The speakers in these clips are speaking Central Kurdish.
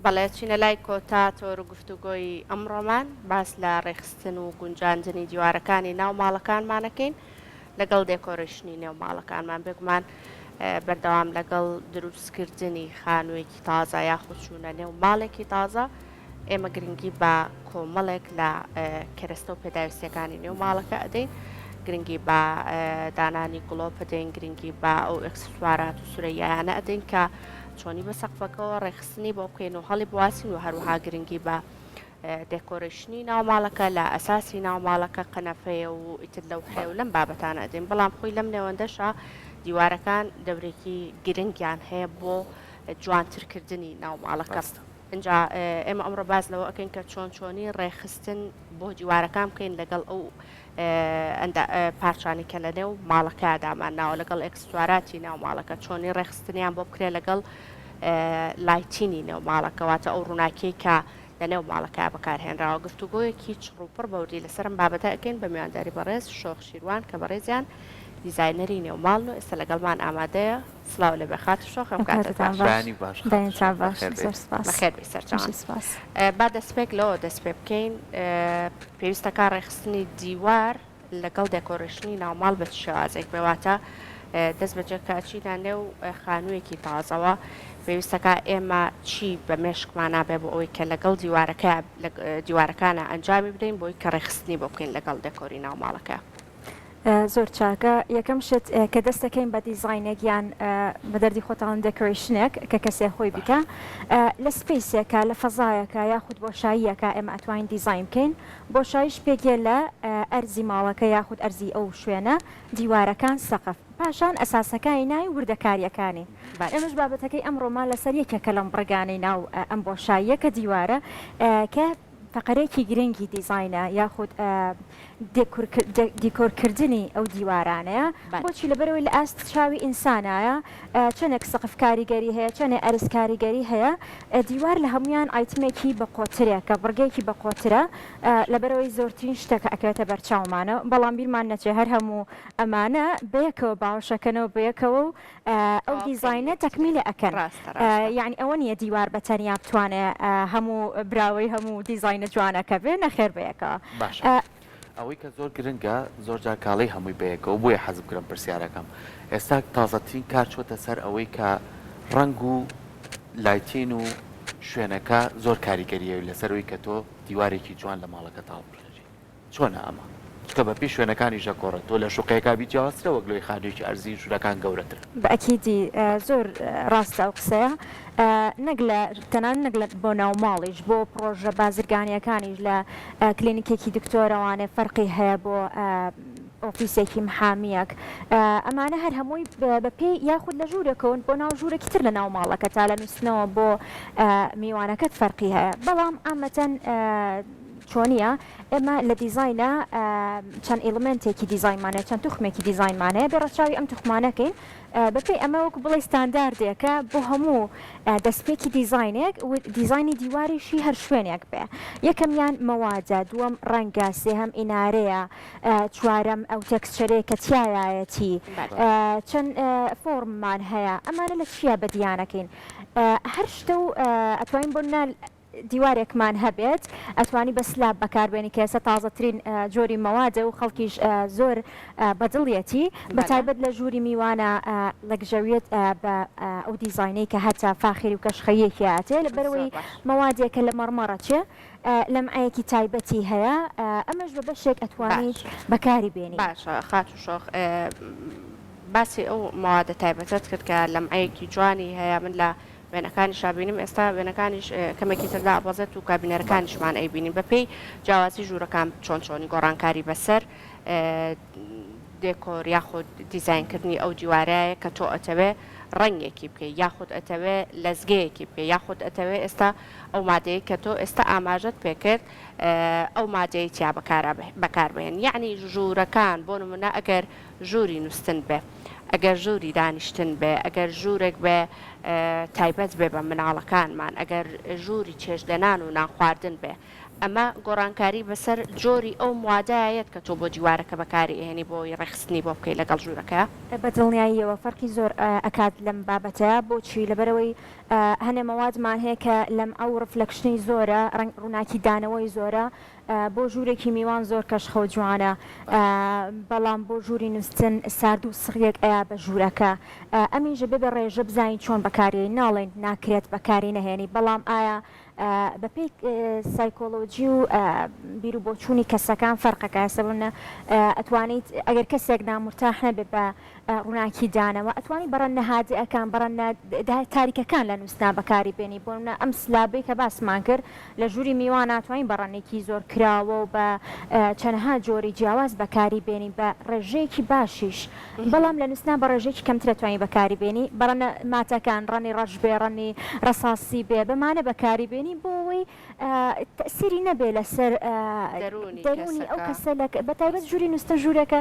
بەڵێ چینە لای کۆتا تۆر و گفتوگۆی ئەمڕۆمان، باس لە ڕێکخستن و گونجاندنی دیوارەکانی ناو ماڵەکانمان ئەکەین لەگەڵ decoration ی نێو ماڵەکانمان، بێگومان بەردەوام لەگەڵ دروستکردنی خانوویەکی تازە یاخود چوونە نێو ماڵێکی تازە ئێمە گرنگی بە کۆمەڵێک لە کەرەستە و پێداویستیەکانی نێو ماڵەکە ئەدەین، گرنگی بە دانانی گڵۆپ ئەدەین، گرنگی بە ئەو ئێکسسوارات و سورەیایانە ئەدەین کە چۆنی بە سەقفەکەوە ڕێکخستنی بۆ بکەین و هەڵی بواسین و هەروەها گرنگی بە decoration ی ناو ماڵەکە لە ئەساسی ناو ماڵەکە قەنەفەیە و ئیتر لەو حێ و لەم بابەتانە ئەدەین بەڵام خۆی لەم نێوەندەشا دیوارەکان دەورێکی گرنگیان هەیە بۆ جوانترکردنی ناو ماڵەکە. ئینجا ئێمە ئەمڕۆ باس لەوە ئەکەین کە چۆن چۆنی ڕێکخستن بۆ دیوارەکان بکەین لەگەڵ ئەو پارچانەی کە لەنێو ماڵەکە دامان ناوە لەگەڵ ئێکسسواراتی ناو ماڵەکە چۆنی ڕێکخستنیان بۆ بکرێت لەگەڵ lighting ی نێو ماڵەکە واتە ئەو ڕووناکیەی کە لە نێو ماڵەکە بەکارهێنراوە گفتوگۆیەکی چڕوپڕ بەوردی لەسەر ئەم بابەتە ئەکەین بە میوانداری بەڕێز شۆخ شیروان کە بەڕێزیان دیزاینەری نێو ماڵن و ئێستا لەگەڵمان ئامادەیە سڵاو لێبێ خاتوو شۆخ ئەم کاتەت باش. بەیانی باش خاتوو شۆخ بەخێر بێیت. بەخێر بێی سەرچاوان. با دەستپێک لەوە دەست پێ بکەین پێویستەکا ڕێکخستنی دیوار لەگەڵ decoration ی ناوماڵ بە چ شێوازێک بێ واتە دەست بەجێ کە ئەچینە نێو خانوویەکی تازەوە پێویستەکا ئێمە چی بە مێشکمانا بێ بۆ ئەوەی کە لەگەڵ دیوارەکە دیوارەکانە ئەنجامی بدەین بۆی کە ڕێکخستنی بۆ بکەین لەگەڵ دێکۆری ناوماڵەکە. زۆر چاکە یەکەم شت کە دەست دەکەین بە دیزاینێک یان بە دەردی خۆتان decoration ێک کە کەسێ خۆی بیکا لە space ێکە لە فەزایەکە یاخود بۆشاییەکە ئێمە ئەتوانین دیزاین بکەین بۆشاییش پێکێ لە ئەرزی ماڵەکە یاخود ئەرزی ئەو شوێنە دیوارەکان سەقف پاشان ئەساسەکانی ناوی وردەکاریەکانی ئێمەش بابەتەکەی ئەمڕۆمان لەسەر یەکێکە لەم بڕگانەی ناو ئەم بۆشاییە کە دیوارە کە فەقەرەیەکی گرنگی دیزاینە یاخود دیکۆرکردنی ئەو دیوارانەیە، بۆچی؟ لەبەرئەوەی لە ئاست چاوی ئینسانایە چەندێک سەقف کاریگەری هەیە، چەندێ ئەرز کاریگەری هەیە، دیوار لە هەموویان ئایتمێکی بەقۆترێکە، بڕگەیەکی بەقۆترە، لەبەرئەوەی زۆرترین شتە کە ئەکەوێتە بەرچاومانەوە، بەڵام بیرمان نەچێ هەر هەموو ئەمانە بەیەکەوە باوەشەکەنەوە بەیەکەوە و ئەو دیزاینە تەکمیلە ئەکەن یانی ئەوە نییە دیوار بە تەنیا بتوانێ هەموو براوەی هەموو دیزاینە جوانەکە بێ نەخێر بەیەکەوە. باشە ئەوەی کە زۆر گرنگە زۆر جار کاڵی هەمووی بەیەکەوە بۆیە حەزم کرم پرسیارەکەم ئێستا تازەترین کار چۆتە سەر ئەوەی کە ڕەنگ و lighting و شوێنەکە زۆر کاریگەریە لەسەر ئەوەی کە تۆ دیوارێکی جوان لە ماڵەکەت هەڵبژێری. چۆنە ئەمە؟ چونکە بە پێی شوێنەکانیش دەگۆڕێت، تۆ لە شوقەیەکا بی جیاوازترە وەک لۆی خانوویەکی ئەرزی ژوورەکان گەورەترن. بە ئەکیدی زۆر ڕاستە ئەو قسەیە نەک لە تەنانەت نەک لە بۆ ناو ماڵیش بۆ پڕۆژە بازرگانیەکانیش لە کلینیکێکی دکتۆرەوانێ فەرقی هەیە بۆ ئۆفیسێکی محامیەک ئەمانە هەر هەمووی بە پێی یاخود لە ژوورێکەوە بۆ ناو ژوورێکی تر لە ناو ماڵەکە تا لە نووستنەوە بۆ میوانەکەت فەرقی هەیە بەڵام عامەتەن چۆنیە ئێمە لە دیزاینا چەند element ێکی دیزاینمان هەیە چەند توخمێکی دیزاینمان هەیە بێ ڕەچاوی ئەم توخمانە کەین بەپێی ئەمە وەکو بڵێی ستانداردێکە بۆ هەموو دەستپێکی دیزاینێک و دیزاینی دیواریشی هەر شوێنێک بێ یەکەمیان مەوادە دووەم ڕەنگە سێهەم ئینارەیە چوارەم ئەو texture ەیە کە تیایایەتی چەند فۆڕممان هەیە ئەمانە لە چیا بەدیانەکەین هەر شتە و ئەتوانین بۆ دیوارێکمان هەبێت ئەتوانی بە slab بەکاربێنی کە ئێستا تازەترین جۆری مەوادە و خەڵکیش زۆر بەدڵیەتی بەتایبەت لە ژووری میوانە luxury بە ئەو دیزاینەی کە هەتە فاخیری و کەشخەییەکی هاتێ لەبەرئەوەی مەوادێکە لە مەڕمەڕە چێ لەمعەیەکی تایبەتی هەیە ئەمەش بە بەشێک ئەتوانیت بەکاری بێنی. باشە خاتوو شۆخ باسی ئەو مەوادە تایبەتەت کرد کە لەمعەیەکی جوانی هەیە من لە وێنەکانیشا بینیم ئێستا وێنەکانیش کەمێکی تر دائەبەزێت و کە بینەرەکانیشمان ئەیبینین بەپێی جیاوازی ژوورەکان چۆن چۆنی گۆڕانکاری بەسەر دێکۆر یاخود دیزاینکردنی ئەو دیوارایە کە تۆ ئەتەوێ ڕەنگێکی بکەی یاخود ئەتەوێ لەزگەیەکی بکەی یاخود ئەتەوێ ئێستا ئەو مادەیە کە تۆ ئێستا ئاماژەت پێکرد ئەو مادەی تیا بەکاربهێن یعنی ژوورەکان بۆ نمونە ئەگەر ژووری نووستن بێ ئەگەر ژووری دانیشتن بێ ئەگەر ژوورێک بێ. تایبەت بێ بە مناڵەکانمان، ئەگەر ژووری چێشتلێنان و نانخواردن بێ، ئەمە گۆڕانکاری بەسەر جۆری ئەو موادەیا یەت کە تۆ بۆ دیوارەکە بەکاری ئەهێنی بۆ ئەوەی ڕێکخستنی بۆ بکەی لەگەڵ ژوورەکەیا؟ بە دڵنیاییەوە فەرقی زۆر ئەکات لەم بابەتەیا، بۆچی؟ لەبەرئەوەی هەنێ مەوادمان هەیە کە لەمعە و reflection ی زۆرە، ڕەنگ ڕووناکی دانەوەی زۆرە، بۆ ژوورێکی میوان زۆر کەشخە و جوانە، بەڵام بۆ ژووری نوستن سارد و سڕیەک ئەیا بە ژوورەکە، ئەمیش ئەبێ بە ڕێژە بزانین چۆن بەکاری ناڵێین ناکرێت بەکاری نەهێنی، بەڵام ئایا بەپێی سایکۆلۆجی و بیروبۆچوونی کەسەکان فەرقەکە ئێستا بۆ ئەتوانیت ئەگەر کەسێک نامورتاح نەبێت بە ڕووناکی دانەوە ئەتوانی بە ڕەنگە هادئەکان بە ڕەنگە تاریکەکان لە نووسنا بەکاری بێنی بۆ نمونە ئەم slab ەی کە باسمان کرد لە ژووری میوان ئەتوانی بە ڕەنگێکی زۆر کراوە و بە چەنەها جۆری جیاواز بەکاری بێنی بە ڕێژەیەکی باشیش بەڵام لە نووسنا بە ڕێژەیەکی کەمتر ئەتوانی بەکاری بێنی بە ڕەنگە matte ەکان ڕەنگی ڕەش بێ ڕەنگی ڕەساسی بێ بەمانە بەکاری بێنی بۆ ئەوەی تەئسیری نەبێ لەسەر دەروونی ئەو کەسە لە بەتایبەت ژووری نووستن ژوورێکە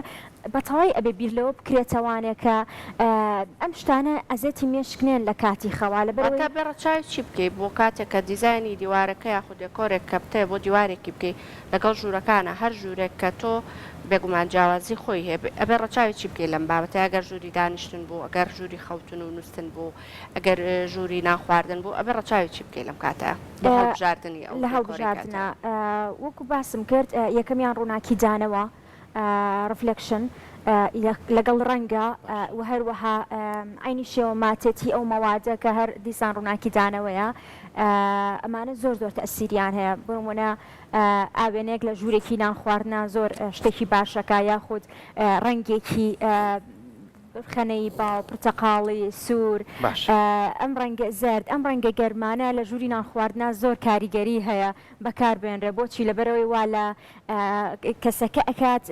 بەتەوای ئەبێ بیر لەوە بکرێتەوانێ کە ئەم شتانە ئەزێتی مێشک نێن لە کاتی خەوا لەبەرئەوەی. واتە بێ ڕەچاوی چی بکەی بۆ کاتێک کە دیزاینی دیوارەکە یاخود دێکۆرێک کە بتەوێ بۆ دیوارێکی بکەی لەگەڵ ژوورەکانا هەر ژوورێک کە تۆ بێگومان جیاوازی خۆی هەیە ئەبێ ڕەچاوی چی بکەی لەم بابەتە ئەگەر ژووری دانیشتن بوو ئەگەر ژووری خەوتن و نووستن بوو ئەگەر ژووری نان خواردن بوو ئەبێ ڕەچاوی چی بکەی لەم کاتە بۆ هەڵبژاردنی ئەو لە دێکۆرەی کاتە؟ هەڵبژاردنا وەکو باسم کرد یەکەمیان ڕووناکی دانەوە reflection لەگەڵ ڕەنگە و هەروەها عەینی شێوە matte ێتی ئەو مەوادە کە هەر دیسان ڕووناکی دانەوەیە ئەمانە زۆر زۆر تەئسیریان هەیە بۆ نموونە ئاوێنەیەک لە ژوورێکی نان خواردنا زۆر شتێکی باشەکە یاخود ڕەنگێکی خەنەی باو، پرتەقاڵی، سوور، ئەم ڕەنگە زەرد، ئەم ڕەنگە گەرمانە لە ژووری نان خواردنا زۆر کاریگەری هەیە بەکار بێنرێ بۆچی لەبەرئەوەی وا لە کەسەکە ئەکات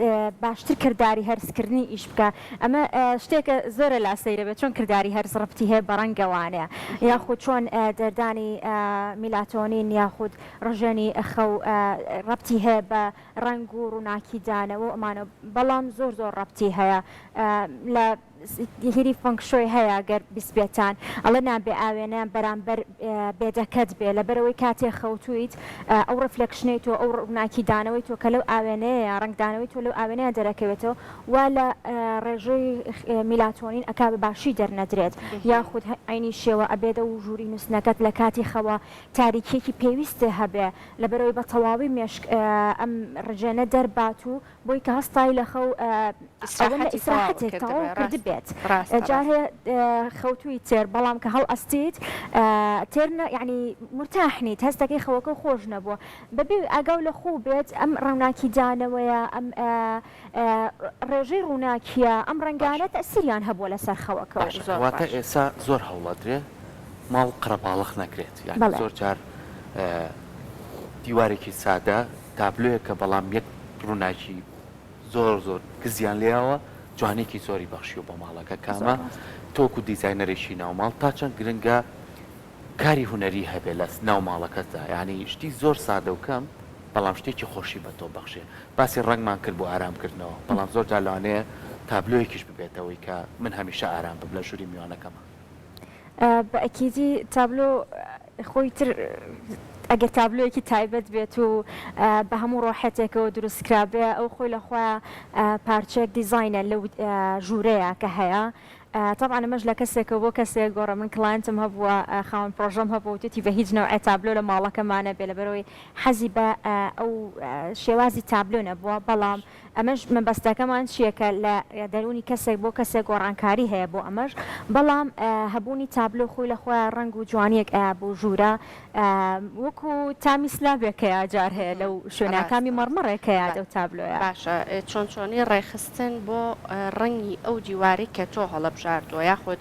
باشتر کرداری هەرس کردنی ئیش بکا ئەمە شتێکە زۆرە لا سەیرە بێت چۆن کرداری هەرس ڕەبتی هەیە بە ڕەنگەوانە یاخود چۆن دەردانی میلاتۆنین یاخود ڕژێنی خەو ڕەبتی هەیە بە ڕەنگ و ڕووناکی دانەوە و ئەمانە بەڵام زۆر زۆر ڕەبتی هەیە لە هیری feng shui هەیە گەر بیستبێتان ئەڵێ نابێ ئاوێنە بەرامبەر bed ەکەت بێ لەبەرئەوەی کاتێ خەوتوویت ئەو reflection ەی تۆ ئەو ڕووناکی دانەوەی تۆ کە لەو ئاوێنەیە ڕەنگدانەوەی تۆ لەو ئاوێنەیە دەرەکەوێتەوە وا لە ڕێژەی میلاتۆنین ئەکا بە باشی دەرنەدرێت یاخود عەینی شێوە ئەبێت ئەو ژووری نووستنەکەت لە کاتی خەوە تاریکیەکی پێویستێ هەبێ لەبەرئەوەی بە تەواوی مێشک ئەم ڕژێنە دەربات و بۆی کە هەستای لە خەو ئەوەندە ئیسراحەتی تەواو ئیسراحەتێک کردبێ تەواو ڕاستە کردبێت ڕاستە جار ڕاستە. هەیە خەوتووی تێر بەڵام کە هەڵئەستیت تێر نە یانی مورتاح نیت هەستەکەی خەوەکە خۆش نەبووە بەبێ ئاگاو لە خۆو بێت ئەم ڕووناکی دانەوەیە ئەم ڕێژەی ڕووناکیە ئەم باشە ڕەنگانە تەئسیریان هەبووە لەسەر خەوەکە و. باشە زۆر کەواتە باش. ئێسا زۆر هەوڵەدرێ ماڵ قەرەباڵخ نەکرێت یانی بەڵێ. زۆر جار دیوارێکی سادە تابلۆیەکە بەڵام یەک ڕووناکی زۆر زۆر کزیان لێیاوە جوانیەکی زۆری بەخشیوە بە ماڵەکە زۆر کامە ڕاستە. تۆ وەکو دیزاینەرێکی ناوماڵ تا چەند گرنگە کاری هونەری هەبێ لە ناو ماڵەکەتدا یانی شتی زۆر سادە و کەم بەڵام شتێکی خۆشی بە تۆ بەخشێ باسی ڕەنگمان کرد بۆ ئارام کردنەوە بەڵام زۆر جار لەوانەیە تابلۆیەکیش ببێتەوەی کە من هەمیشە ئارام بم لە ژووری میوانەکەما. بە ئەکیدی تابلۆ خۆی تر ئەگەر تابلۆیەکی تایبەت بێت و بە هەموو ڕۆحێتێکەوە دروست کرابێ ئەو خۆی لە خۆیا پارچەیەک دیزاینە لەو ژوورەیە کە هەیە تەبعەن ئەمەش لە کەسێکەوە بۆ کەسێک گۆڕە من client م هەبووە خاوەن پرۆژەم هەبووە وتویەتی بە هیچ نەوعێ تابلۆ لە ماڵەکەما نەبێ لەبەرئەوەی حەزی بە ئەو شێوازی تابلۆ نەبووە بەڵام ئەمەش مەبەستەکەمان چییە کە لە دەروونی کەسێک بۆ کەسێک گۆڕانکاری هەیە بۆ ئەمەش بەڵام هەبوونی تابلۆ خۆی لە خۆیا ڕەنگ و جوانیەک ئەیا بۆ ژوورە وەکو تامی سلاڤێک هەیە جار هەیە لەو شوێنە تامی ڕاستە مەڕمەڕێک هەیە لەو تابلۆیە. باشە چۆن چۆنی ڕێکخستن بۆ ڕەنگی ئەو دیوارەی کە تۆ هەڵبژاردووە یاخود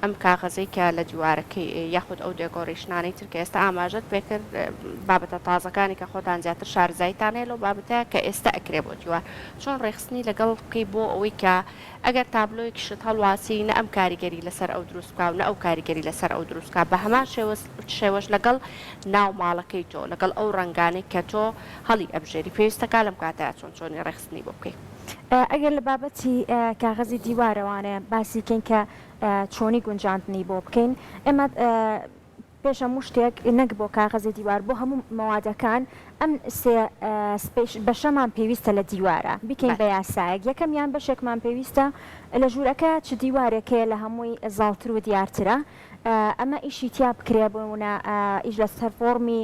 ئەم کاغەزەی کە لە دیوارەکەی یاخود ئەو decoration انەی تر کە ئێستا ئاماژەت پێکرد بابەتە تازەکانی کە خۆتان زیاتر شارەزاییتان هەیە لەو بابەتە کە ئێستا ئەکرێ بۆ دیوار چۆن ڕێکخستنی لەگەڵ بکەی بۆ ئەوەی کە ئەگەر تابلۆیەکیشت هەڵواسی نە ئەم کاریگەری لەسەر ئەو دروست بکا و نە ئەو کاریگەری لەسەر ئەو دروست بکا بە هەمان شێوەش لەگەڵ ناو ماڵەکەی تۆ لەگەڵ ئەو ڕەنگانەی کە تۆ هەڵی ئەبژێری پێویستەکا لەم کاتەیا چۆن چۆنی ڕێکخستنی بۆ بکەی. ئەگەر لە بابەتی کاغەزی دیوارەوانێ باسی کەین کە چۆنی گونجاندنی بۆ بکەین ئێمە پێش هەموو شتێک نەک بۆ کاغەزی دیوار بۆ هەموو مەوادەکان ئەم سێ بەشەمان پێویستە لە دیوارە بیکەین بە یاسایەک یەکەمیان بەشێکمان پێویستە لە ژوورەکە چ دیوارێک هەیە لە هەمووی زاڵتر و دیارترە ئەمە ئیشی تیا بکرێ بۆ نموونە ئیش لەسەر فۆڕمی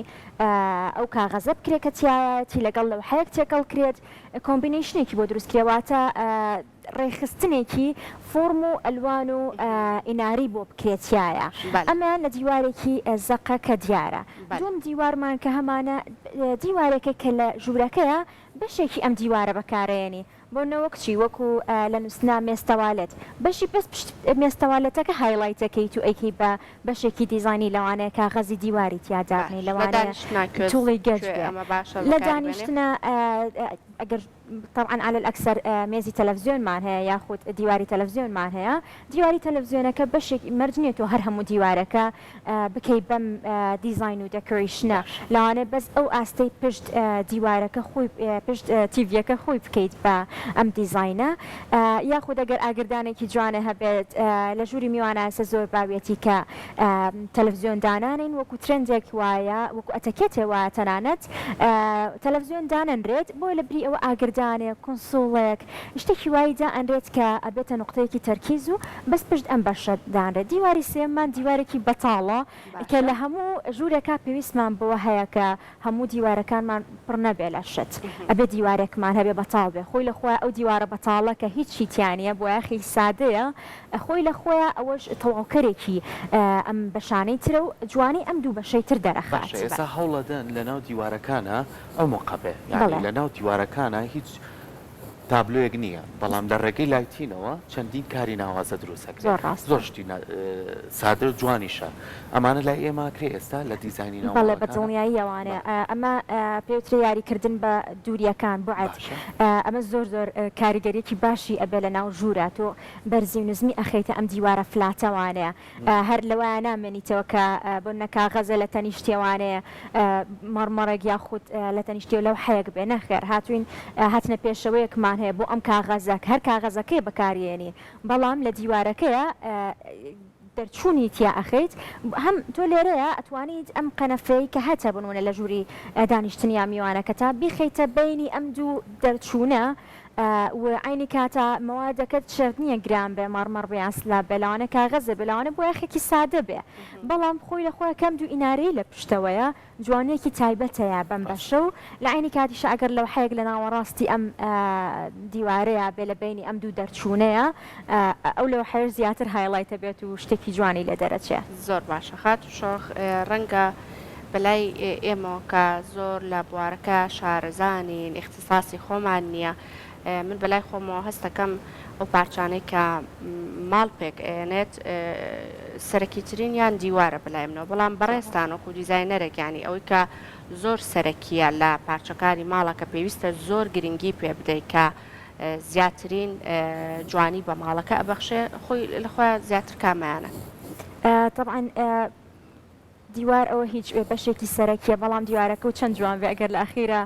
ئەو کاغەزە بکرێ کە تیایەتی لەگەڵ لەوحەیەک تێکەڵ کرێت combination ێکی بۆ دروست کرێ واتە ڕێکخستنێکی فۆرم و ئەلوان و ئیناری بۆ بکرێ تیایە ئەمەیان لە دیوارێکی زەقە کە دیارە دووەم دیوارمان کە هەمانە دیوارێکە کە لە ژوورەکەیە بەشێکی ئەم دیوارە بەکارەیەنی بۆ نە وەک چی وەکو لە نووسنا مێز تەوالێت بەشی بەس پشت مێز تەوالێتەکە highlight ەکەیت و ئەیکەی بە بەشێکی دیزاینی لەوانەیە کاغەزی دیواری تیا دابنێی لەوانەیە توڵی گەچ بێ لە دانیشتنا ئەگەر تەبعەن علی الاکثر مێزی تەلەفزیۆنمان هەیە یاخود دیواری تەلەفزیۆنمان هەیە دیواری تەلەفزیۆنەکە بەشێک مەرج نییە تۆ هەر هەموو دیوارەکە بکەی بەم دیزاین و decoration ە لەوانەیە بەس ئەو ئاستەی پشت دیوارەکە خۆی پشت تیڤیەکە خۆی بکەیت بە ئەم دیزاینە یاخود ئەگەر ئاگردانێکی جوانە هەبێت لە ژووری میوانە ئێستا زۆر باویەتی کە تەلەفزیۆن دانانێین وەکو trend ێک وایە وەکو ئەتەکێتێ وایە تەنانەت تەلەفزیۆن دانەنرێت بۆیە لە بری ئەوە ئاگردانێک console ێک شتێکی وای دائەنرێت کە ئەبێتە نوقتەیەکی تەرکیز و بەس پشت ئەم بەشە دانرێت دیواری سێیەممان دیوارێکی بەتاڵە کە لە هەموو ژوورێکا پێویستمان بەوە هەیە کە هەموو دیوارەکانمان پڕ نەبێ لە شت ئەبێ دیوارێکمان هەبێ بەتاڵ بێ خۆی لە خۆیا ئەو دیوارە بەتاڵە کە هیچی تیا نیە بۆیاخی سادەیە خۆی لە خۆیا ئەوەش تەواوکەرێکی ئەم بەشانەی ترە و جوانی ئەم دوو بەشەی تر دەرەخات. باشە ئێستا هەوڵەدەن لەناو دیوارەکانا عومقە بێ یانی لەناو دیوارەکانا هیچ تابلۆیەک نییە بەڵام لە ڕێگەی lighting ەوە چەندین کاری ناوازە دروست ئەکرێت زۆر ڕاستە. زۆر شتی سادە و جوانیشە ئەمانە لای ئێمە ئەکرێ ئێستا لە دیزاینی ناو بەڵێ بە ماڵەکانا؟ دڵنیاییەوانێ بەڵێ. ئەمە پێوترێ یاریکردن بە دوورییەکان بعد باشە. ئەمە زۆر زۆر کاریگەریەکی باشی ئەبێ لە ناو ژوورا تۆ بەرزی و نزمی ئەخەیتە ئەم دیوارە flat ەوانێ هەر لەوەیا نامێنیتەوە کە بۆ نمونە کاغەزە لە تەنیشتیەوانێ مەڕمەڕێک یاخود لە تەنیشتیەوە لەوحەیەک بێ نەخێر هاتوین هاتنە پێشەوەیەکمان هەیە بۆ ئەم کاغەزە هەر کاغەزەکەی بەکاریێنی بەڵام لە دیوارەکەیە دەرچوونی تیا ئەخەیت هەم تۆ لێرەیە ئەتوانیت ئەم قەنەفەی کە هەتە بۆ نمونە لە ژووری دانیشتن یا میوانەکەتا بیخەیتە بەینی ئەم دوو دەرچوونە و عەینی کاتا مەوادەکەت شەرت نیە گران بێ مەڕمەڕ بێ یان slab بێ لەوانەیە کاغەزێ بێ لەوانەیە بۆیاخێکی سادە بێ بەڵام خۆی لە خۆیا کەم دوو ئینارەی لە پشتەوەیە جوانیەکی تایبەتەیە بەم بەشە و لە عەینی کاتیشا ئەگەر لەوحەیەک لە ناوەڕاستی ئەم دیوارەیا بێ لە بەینی ئەم دوو دەرچوونەیا ئەو لەوحەیەش زیاتر highlight ئەبێت و شتێکی جوانی لێ دەرەچێ. زۆر باشە خاتوو شۆخ ڕەنگە بەلای ئێمەوە کە زۆر لە بوارەکە شارەزا نین ئیختیساسی خۆمان نییە من بەلای خۆمەوە هەستەکەم ئەو پارچانەی کە ماڵ پێک ئەیەنێت سەرەکیترینیان دیوارە بەلای منەوە بەڵام بەڕێزتان وەکو دیزاینەرێک یانی ئەوەی کە زۆر سەرەکییە لە پارچەکانی ماڵە کە پێویستە زۆر گرنگی پێ بدەیت کە زیاترین جوانی بە ماڵەکە ئەبەخشێ خۆی لە خۆیان زیاتر کامەیانە؟ تەبعەن دیوار ئەوە هیچ بەشێکی سەرەکیە بەڵام دیوارەکە و چەند جوان بێ ئەگەر لە ئەخیرا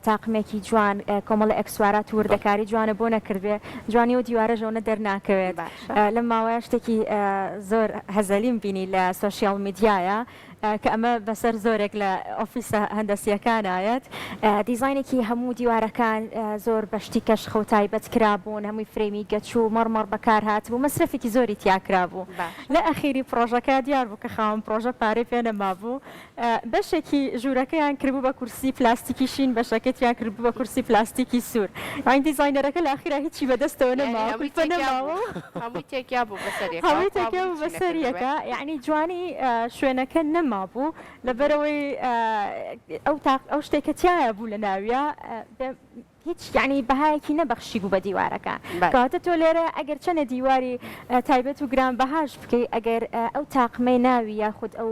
تاقمێکی جوان کۆمەڵی ئەکسوارات و وردەکاری جوانە بۆ نەکردبێ جوانی ئەو دیوارەش ئەونە دەرناکەوێت لەم ماوەیە شتێکی زۆر هەزەلیم بینی لە social media یە کە ئەمە بەسەر زۆرێک لە ئۆفیسە هەندەسییەکانایەت. دیزاینێکی هەموو دیوارەکان زۆر بە شتی کەشخە و تایبەت کرابوون، هەمووی فرەیمی گەچ و مەڕمەڕ بەکار هاتبوو، مەسرەفێکی زۆری تیا کرابوو. لە ئەخیری پڕۆژەکە دیار بوو کە خاوەن پڕۆژە پارەی پێ نەمابوو، بەشێکی ژوورەکەیان کردبوو بە کورسی پلاستیکی شین، بەشەکەی تریان کردبوو بە کورسی پلاستیکی سوور. یانی دیزاینەرەکە لە ئەخیرا هیچی بە دەستەوە نەماوە، کولفە نەماوە و. هەمووی تێکیا بوو بەسەر یەکا. هەمووی تێکیا بوو بەسەر یەکا. یانی جوانی شوێنەکە نەمابوو، لەبەرئەوەی ئەو تاق ئەو شتێک کە تیایا بوو لە ناویا هیچ یانی بەهایەکی نەبەخشیبوو بە دیوارەکە. کەواتە تۆ لێرە ئەگەر چەنێ دیواری تایبەت و گرانبەهاش بکەی ئەگەر ئەو تاقمەی ناوی یاخود ئەو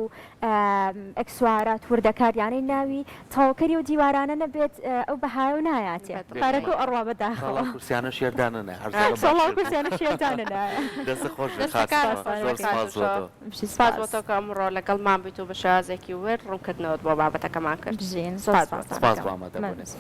ئەکسوارات وردەکاریانەی ناوی تەواوکەری ئەو دیوارانە نەبێت ئەو بەهایە و نایاتێ پارەکە و ئەڕوا بەداخەوە. ساڵا کورسیانە شێر دانەنایە هەر زۆرە ساڵا کورسیانە شێر دانەنایە. دەستت خۆش بێت خاتوو زۆر سپاس بۆ تۆ. سپاس بۆ تۆ کە ئەمڕۆ لەگەڵمان بوویت و بە شێوازێکی ورد ڕوونکردنەوەت بۆ بابەتەکەمان کرد. بژین زۆر سپاس سپاس بۆ ئامادەبوونت.